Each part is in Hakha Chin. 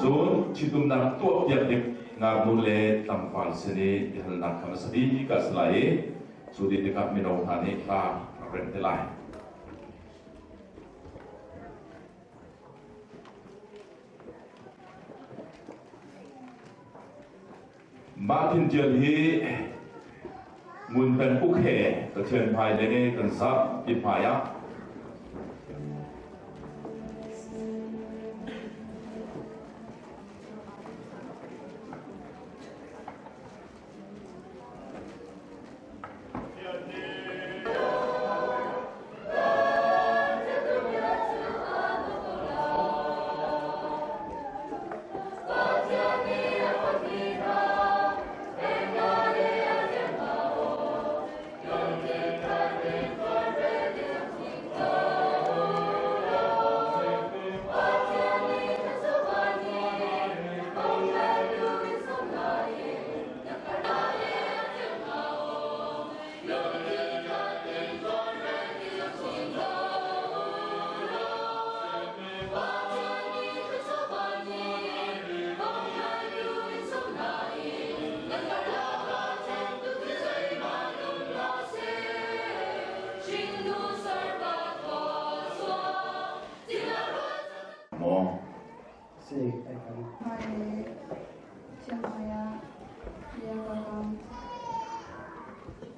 Cun ṭhitumnak tuahpiak ding ngaknu le tlangval sin i biahalnak kha hmasa bik ah a si lai i cu dih tikah mino hna nih hla rak remh te lai. Mah thintial hi Ngun Peng Uk he Pathian hmai le kan zapi hmai ah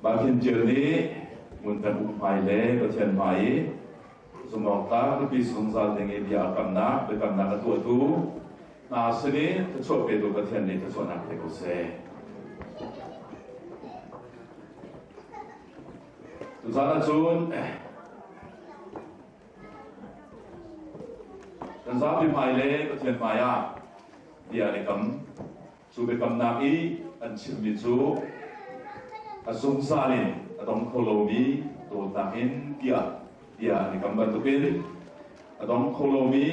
Bakhin Ṭial nih ngun kan uk hmai le Pathian hmai i zumhawktlak nupi zungzal ding i bia a kamnak biakamnak a tuahtu hna sin i thluachuah petu Pathian nih thluachuahnak pe ko seh. Tuzaan ahcun kan zapi hmai le Pathian hmai ah bia an i kam. Cu biakamnak i an chimmi cu a zungzal in a dong kho lomi dawtnak in tiah bia an i kam bantukin a dong kho lomi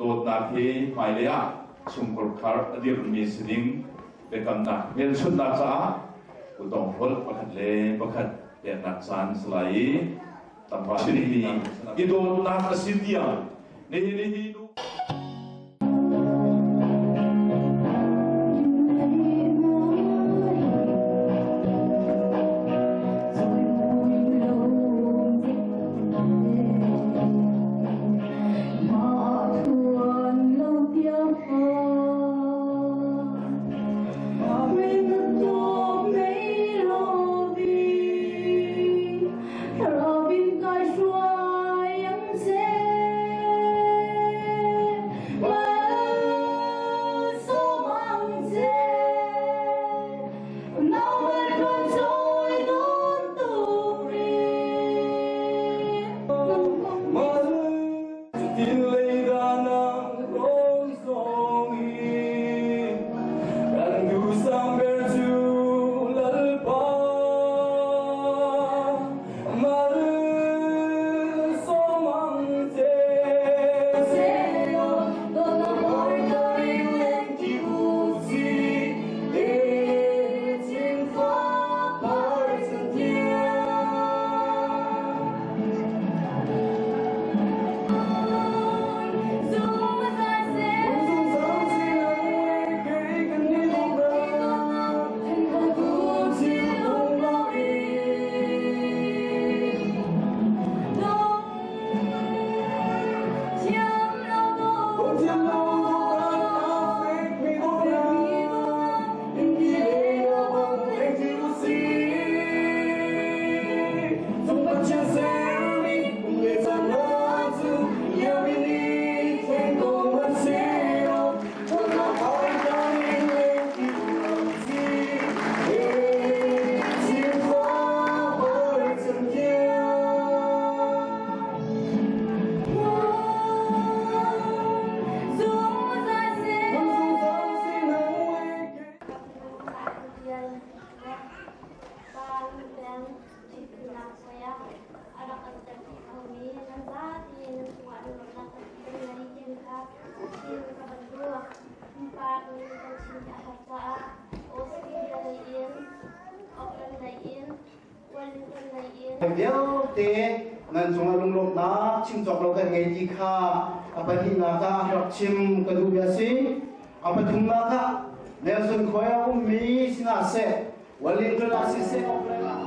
dawtnak hi hmailei ah chungkhar thar a dirhmi si ding biakamnak hmelchunhnak caah kutdonghrolh pakhat le pakhat peknak caan si lai i chinmi i dawtnak a si tiang nihin hi nu Vialte nan cungah lunglawmhnak chim cawk lo kan ngei ti kha a pahnihnak ah rak chim ka duh bia si. A pathumnak ah Nelson khuai a ummi sinah seh, Wellington ah siseh, Auckland ah